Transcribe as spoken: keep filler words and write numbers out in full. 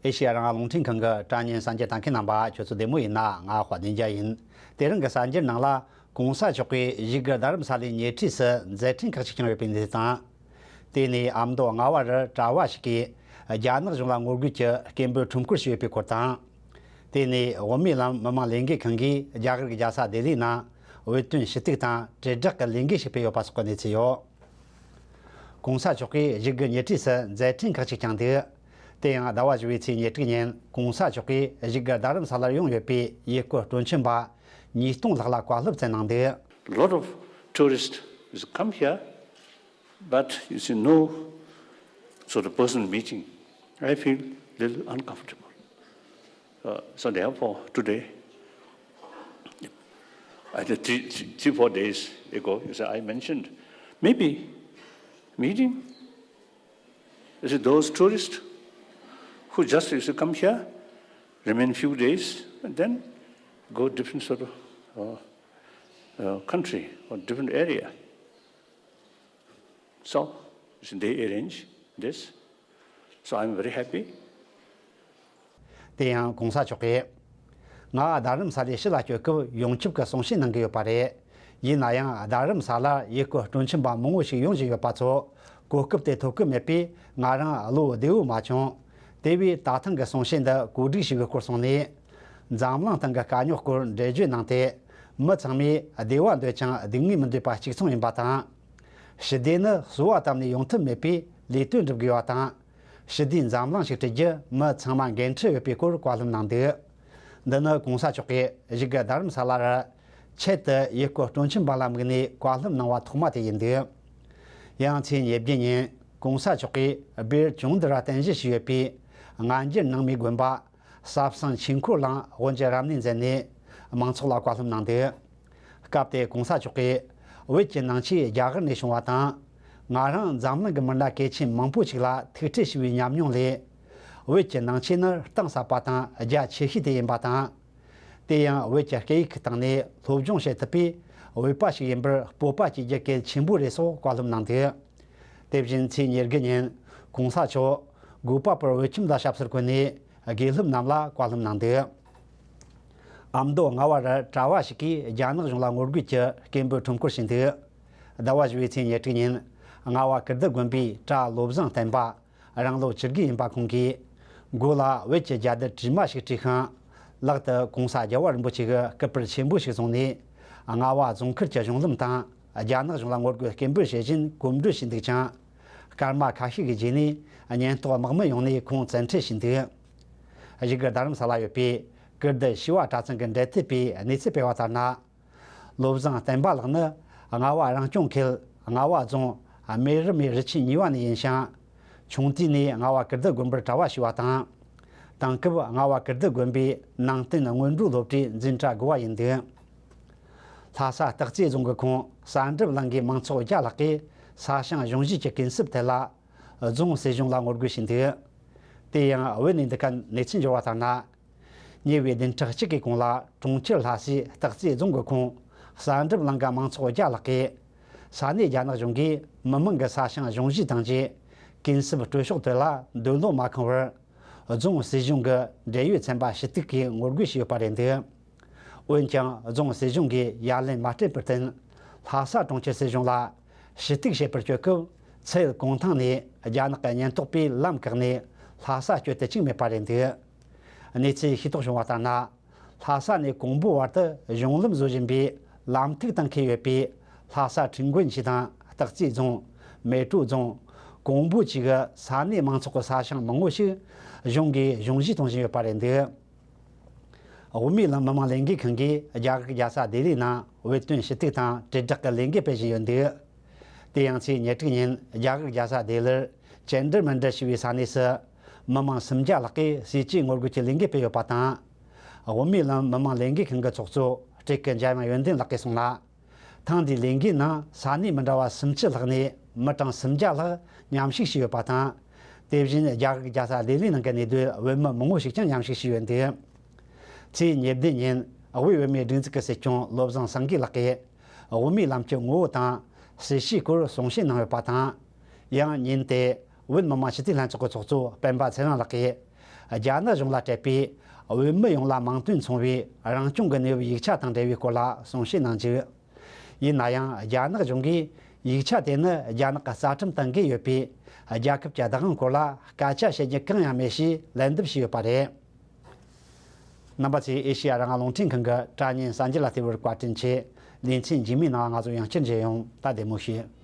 ཨེ་ཤེ་ཡ་རང་དབང་རླུང་འཕྲིན་ཁང་གི་དྲ་བརྙན་གསར་འགྱུར་ལྟ་མཁན་རྣམ་པ་ཁྱོད་ཚོ་བདེ་མོ་ཡིན་ན། ང་དཔལ་ལྡན་རྒྱལ་ཡིན། དེ་རིང་གི་གསར་འགྱུར་ནང་ལ། གོང་ས་མཆོག་གིས་བཞུགས་སྒར་རྡ་རམ་ས་ལའི་ཉེ་འཁྲིས་སུ་མཛད་འཕྲིན་ཁག་ཅིག་བསྐྱངས་ཡོད་པའི་གནས་ཚུལ་དང་། དེ་ནས་ཨ་མདོ་རྔ་བ་རུ་གྲྭ་བ་ཞིག་གིས་རྒྱ་ནག་གཞུང་ལ་ངོ་རྒོལ་གྱི་སྐད་འབོད་ཁྲོམ་སྐོར་ཞིག་ཡོད་པའི་སྐོར་དང་། དེ་ནས་དབུ་མའི་ལམ་མི་མང་ལས་འགུལ་ཁང་གིས་རྒྱ་གར་གྱི་རྒྱལ་ས་ལྡི་ལིའི་ནང་བོད་དོན་ཞུ་གཏུག་དང་དྲིལ་བསྒྲགས་ཀྱི་ལས་འགུལ་ཞིག་སྤེལ་ཡོད་པ་སོགས་ཀྱི་གནས་ཚུལ་ཡོད། གོང་ས་མཆོག་གིས་བཞུགས་སྒར་ཉེ་འཁྲིས་སུ་མཛད་འཕྲིན་ཁག་ཅིག་བསྐྱངས་འདུག་དེ་ཡང་ཟླ་བ་བཞི་པའི་ཚེས་ཉེར་དྲུག་ཉིན་གོང་ས་མཆོག་གིས་བཞུགས་སྒར་རྡ་རམ་ས་ལར་ཡོང་ཡོད་པའི་ཡུལ་སྐོར་སྤྲོ་འཆམ་པ་ཉིས་སྟོང་ལྷག་ལ་བཀའ་སློབ་སྩལ་གནང་འདུག Lot of tourists has come here, but you see, no sort of personal meeting. I feel little uncomfortable. Uh, so therefore, today, I think three, three, three, four days ago, you said I mentioned maybe meeting. You see, those tourists who just, you see, come here, remain few days, and then go different sort of uh, uh, country or different area. So, you see, they arrange this. So I'm very happy. དེ་ཡང་གོང་ས་མཆོག་གིས། ང་རྡ་རམ་ས་ལའི་ཕྱི་ལ་སྐྱོད་སྐབས་ཡོངས་ཁྱབ་ཀྱི་གསུང་བཤད་གནང་གི་ཡོད་པ་རེད། ཡིན་ན་ཡང་རྡ་རམ་ས་ལར་ཡུལ་སྐོར་སྤྲོ་འཆམ་པ་མང་བོ་ཞིག་ཡོང་བཞིན་ཡོད་པ་ཚོ་གོ་སྐབས་དེ་ཐོབ་ཀྱི་མེད་པས་ང་རང་བློ་བདེ་བོ་མ་བྱུང་། དེ་བས་ད་ཐེངས་ཀྱི་གསུང་བཤད་འདི་གོ་སྒྲིག་ཞུ་གི་སྐོར་གསུངས་ནས། འཛམ་གླིང་སྟེང་གི་དཀའ་རྙོག་སྐོར་འགྲེལ་བརྗོད་གནང་སྟེ། མི་ཚང་མས་བདེ་བ་འདོད་ཅིང་སྡུག་བསྔལ་མི་འདོད་པ་གཅིག་མཚུངས་ཡིན་པ་དང་། ཞི་བདེ་ནི་གསོལ་བ་བཏབ་ནས་ཡོང་ཐབས་མེད་པས་ལས་དོན་སྒྲུབ་དགོས་པ་དང་། ཞི་བདེའི་འཛམ་གླིང་ཞིག་སྐྲུན་རྒྱུ་མི་ཚང་མ་འགན་འཁྲི་ཡོད་པའི་སྐོར་བཀའ་སློབ་གནང་འདུག་འདི་ནི་གོང་ས་མཆོག་གིས་བཞུགས་སྒར་རྡ་རམ་ས་ལ་རུ་ཆེད་དུ་ཡུལ་སྐོར་སྤྲོ་འཆམ་པ་ལ་དམིགས་ནས་བཀའ་སློབ་གནང་བ་ཐོག་མ་དེ་ཡིན་འདུག་ཡང་ཚེས་ཉེར་བརྒྱད་ཉིན་གོང་ས་མཆོག་གིས་སྦིར་ཇོང་དི་ར་རྟེན་གཞི་བྱས་ཡོད་པའི་སྔ་འགྱུར་ནང་མིའི་དགོན་པ་ཟབ་གསང་ཆོས་འཁོར་གླིང་དབུ་འབྱེད་རབ་གནས་མཛད་ནས་མང་ཚོགས་ལ་བཀའ་སློབ་གནང་འདུག་སྐབས་དེར་གོང་ས་མཆོག་གིས་བོད་ཀྱི་ནང་ཆོས་རྒྱ་གར་ནས་བྱུང་བ་དང་། ང་རང་འཛམ་གླིང་གི་མི་སྣ་གལ་ཆེན་མང་པོ་ཞིག་ལ་ཐུག་འཕྲད་ཞུས་པའི་ཉམས་མྱོང་ལས། བོད་ཀྱི་ནང་ཆོས་ནི་གཏིང་ཟབ་པ་དང་རྒྱ་ཆེ་ཤོས་དེ་ཡིན་པ་དང་། དེ་ཡང་བོད་ཀྱི་སྐད་ཡིག་གི་སྟེང་ནས་སློབ་སྦྱོང་བྱེད་ཐུབ་པས་བོད་པ་ཞིག་ཡིན་པར་སྤོབས་པ་སྐྱེ་རྒྱུ་གལ་ཆེན་པོ་རེད་སོགས་བཀའ་སློབ་གནང་འདུག་དེ་བཞིན་ཚེས་ཉེར་དགུ་ཉིན་གོང་ས་མཆོག་གོ་པལ་པུར་བོད་ཁྱིམ་ལ་ཞབས་སོར་བཀོད་ནས་དགེ་སློབ་རྣམས་ལ་བཀའ་སློབ་གནང་འདུག་ཨ་མདོ་རྔ་བ་རུ་གྲྭ་བ་ཞིག་གིས་རྒྱ་ནག་གཞུང་ལ་ངོ་རྒོལ་གྱི་སྐད་འབོད་ཁྲོམ་སྐོར་བྱས་འདུག་ཟླ་བ་བཞི་པའི་ཚེས་ཉེར་དྲུག་ཉིན་རྔ་བ་ཀིརྟི་དགོན་པའི་གྲྭ་བློ་བཟང་བསྟན་པ་རང་ལོ་བཅུ་དགུ་ཡིན་པ་ཁོང་གིས་མགོ་ལ་བོད་ཀྱི་རྒྱལ་དར་དྲི་མ་ཞིག་བྲིས་ཤིང་། ལག་ཏུ་གོང་ས་རྒྱལ་བ་རིན་པོ་ཆེ་གི་སྐུ་པར་ཆེན་པོ་ཞིག་བཟུང་ནས། རྔ་བ་རྫོང་ཁུལ་གྱི་གཞུང་ལམ་དང་རྒྱ་ནག་གཞུང་ལ་ངོ་རྒོལ་སྐད་འབོད་བྱེད་བཞིན་གོམ་བགྲོད་བྱས་འདུག་ཅིང་། སྐར་མ་ཁ་ཤས་ཀྱི་རྗེས་ནས་ཉེན་རྟོག་དམག་མི་ཡོང་ནས་ཁོང་བཙན་ཁྲིད་བྱས་འདུག་བཞུགས་སྒར་རྡ་རམ་ས་ལ་ཡོད་པའི་ཀིརྟི་བྱེས་པ་གྲྭ་ཚང་གི་འབྲེལ་མཐུད་པས་གནས་ཚུལ་སྤེལ་བ་ལྟར་ན། བློ་བཟང་བསྟན་པ་ལགས་ནི་རྔ་བ་རང་སྐྱོང་ཁུལ་རྔ་བ་རྫོང་སྨེ་རུ་མའི་རུ་ཆེན་གཉིས་པ་ནས་ཡིན་ཞིང་། ཆུང་དུས་ནས་རྔ་བ་ཀིརྟི་དགོན་པར་གྲྭ་བ་ཞུགས་པ་དང་། དེང་སྐབས་རྔ་བ་ཀིརྟི་དགོན་པའི་ནང་བསྟན་སྔོན་འགྲོའི་སློབ་གྲྭའི་འཛིན་གྲྭ་དགུ་པ་ཡིན་འདུག་ལྷ་ས་སྟག་རྩེ་རྫོང་གི་ཁོངས་གསར་འགྲུབ་གླིང་གི་མང་ཚོགས་བརྒྱ་ལྷག་གིས་ས་ཞིང་གཞུང་བཞེས་ཀྱི་གུན་གསབ་ཐད་ལ་རྫོང་སྲིད་གཞུང་ལ་ངོ་རྒོལ་བྱས་འདུག་དེ་ཡང་བོད་ནས་འདི་ག་གནས་ཚུལ་འབྱོར་བ་ལྟར་ན། ཉེ་བའི་བདུན་ཕྲག་གཅིག་གི་གོང་ལ་གྲོང་ཁྱེར་ལྷ་སའི་སྟག་རྩེ་རྫོང་གི་ཁོངས་གསར་འགྲུབ་གླིང་ག་མང་ཚོགས་བརྒྱ་ལྷག་གིས་ས་གནས་རྒྱ་ནག་གཞུང་གིས་མི་མང་གི་ས་ཞིང་གཞུང་བཞེས་དང་བཅས་གུན་གསབ་སྤྲོད་ཕྱོགས་དེ་ལ་འདོད་བློ་མ་ཁེངས་པར་རྫོང་སྲིད་གཞུང་གི་འབྲེལ་ཡོད་ཚན་པ་ཞུ་གཏུག་གིས་ངོ་རྒོལ་བྱས་ཡོད་པ་རེད་འདུག་འོན་ཀྱང་རྫོང་སྲིད་གཞུང་གིས་ཡ་ལན་མ་སྤྲད་པར་བརྟེན་ལྷ་ས་གྲོང་ཁྱེར་སྲིད་གཞུང་ལ་ཞུ་གཏུག་བྱེད་པར་སྐྱོད་སྐབས་ཚད་གོང་ཐང་ནས་རྒྱ་ནག་གི་ཉེན་རྟོག་པས་ལམ་བཀག་ནས་ལྷ་ས་སྐྱོད་དུ་བཅུག་མེད་པ་རེད་འདུག་གནས་ཚུལ་ཤེས་རྟོགས་བྱུང་བ་ལྟར་ན། ལྷ་ས་ནས་ཀོང་པོ་བར་དུ་གཞུང་ལམ་བཟོ་བཞིན་པའི་ལམ་ཐིག་དང་འཁེལ་ཡོད་པའི་ལྷ་ས་ཁྲིན་དགོན་ཆུས་དང་སྟག་རྩེ་རྫོང་། མལ་གྲོ་རྫོང་། ཀོང་པོ་བཅས་ཀྱི་ས་གནས་མང་ཚོགས་ཀྱི་ས་ཞིང་མང་བོ་ཞིག་གཞུང་གིས་གཞུང་བཞེས་གཏོང་བཞིན་ཡོད་པ་རེད་འདུག་དབུ་མའི་ལམ་མི་མང་ལས་འགུལ་ཁང་གིས་རྒྱ་གར་རྒྱལ་ས་ལྡི་ལིའི་ནང་བོད་དོན་ཞུ་གཏུག་དང་དྲིལ་བསྒྲགས་ཀྱི་ལས་འགུལ་སྤེལ་བཞིན་ཡོད་འདུག་དེ་ཡང་ཚེས་ཉེར་དྲུག་ཉིན་རྒྱ་གར་རྒྱལ་ས་ལྡི་ལིར་ཅན་དྲི་མན་དྲི་ཞེས་པའི་ས་གནས་སུ་མི་མང་སུམ་བརྒྱ་ལྷག་གིས་ཟས་བཅད་ངོ་རྒོལ་གྱི་ལས་འགུལ་སྤེལ་ཡོད་པ་དང་། དབུ་མའི་ལམ་མི་མང་ལས་འགུལ་ཁང་གི་ཚོགས་གཙོ་སྤྲེལ་སྐུ་འཇམ་དབྱངས་ཡོན་ཏན་ལགས་ཀྱིས་གསུངས་ན། ཐེངས་འདིའི་ལས་འགུལ་ནང་ས་གནས་མི་འདྲ་བ་སུམ་ཅུ་ལྷག་ནས་མི་གྲངས་སུམ་བརྒྱ་ལྷག་མཉམ་ཞུགས་བྱས་ཡོད་པ་དང་། དེ་བཞིན་རྒྱ་གར་རྒྱལ་ས་ལྡི་ལིའི་ནང་གི་གནས་སྡོད་བོད་མི་མང་བོ་ཞིག་ཀྱང་མཉམ་ཞུགས་བྱས་ཡོད་འདུག་ཚེས་ཉེར་བདུན་ཉིན་དབུས་བོད་མིའི་སྒྲིག་འཛུགས་ཀྱི་སྲིད་སྐྱོང་བློ་བཟང་སེང་གེ་ལགས་ཀྱིས་དབུ་མའི་ལམ་གྱི་ངོ་བོ་དང་སྲིད་བྱུས་སྐོར་གསུང་བཤད་གནང་ཡོད་པ་དང་། ཡང་ཉིན་དེ་བོད་མི་མང་སྤྱི་འཐུས་ལྷན་ཚོགས་ཀྱི་ཚོགས་གཙོ་སྤེན་པ་ཚེ་རིང་ལགས་ཀྱིས་ རྒྱ་ནག་གཞུང་ལ་སྤྲད་པའི་བོད་མི་ཡོངས་ལ་མིང་དོན་མཚུངས་པའི་རང་སྐྱོང་གི་གནས་བབ་ཡིག་ཆ་དང་འབྲེལ་བའི་སྐོར་ལ་གསུང་བཤད་གནང་རྒྱུ། ཡིན་ན་ཡང་རྒྱ་ནག་གཞུང་གིས་ཡིག་ཆ་དེ་ནི་རྒྱ་ནག་གི་རྩ་ཁྲིམས་དང་འགལ་ཡོད་པས། རྒྱལ་ཁབ་ཀྱི་བདག་དབང་སྐོར་ལ་སྐད་ཆ་བཤད་རྒྱུ་གང་ཡང་མེད་ཞེས་ལན་འདེབས་བྱས་ཡོད་པ་རེད། རྣམ་པ་ཚོས་ཨེ་ཤེ་ཡ་རང་དབང་རླུང་འཕྲིན་ཁང་གི་དྲ་བརྙན་གསར་འགྱུར་ལ་བལྟས་པར་བཀའ་དྲིན་ཆེ། ལེ་ཚན་རྗེས་མའི་ནང་ང་ཚོ་ཡང་བསྐྱར་མཇལ་ཡོང་། ད་བདེ་མོ་བྱོས།